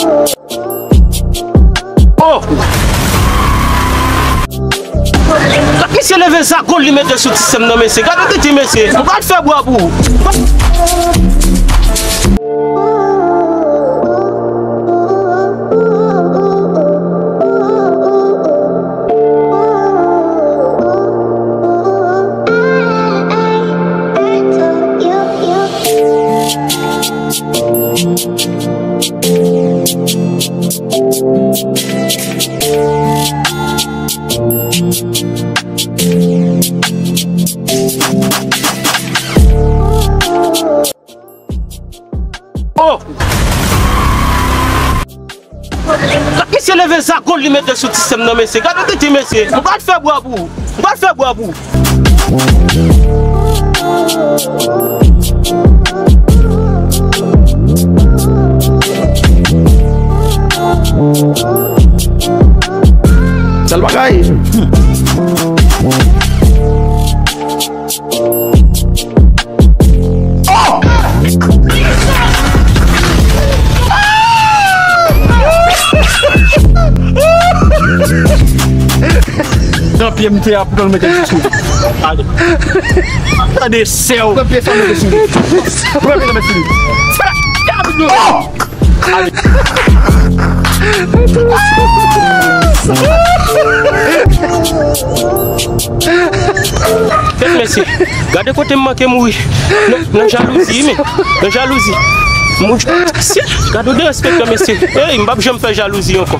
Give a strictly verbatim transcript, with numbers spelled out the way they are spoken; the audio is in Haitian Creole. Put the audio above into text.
Oh! Gad misye leve zagol li mete sou ti sè m nan, mesye. Gad ou kite, mesye. Mwen pral fè bwa pou ou. Oh! Gad misye leve zagol li mete sou ti sè m nan, mesye. Gad ou kite, mesye. Mwen pral fè bwa pou ou. Mwen pral fè bwa pou ou. Sèl bagay. Oh! Nan pye m te ap pran mete sou li. Ale. Tande sè w. Pran pye sa mete sou li. Pran pye sa mete sou li. Oh! Tèt mesye, gade kote m manke mouri. Nan, nan jalouzi, men. Nan jalouzi. Moun, si, gade w derespektan, mesye. Ey, m p ap janm fè jalouzi ankò.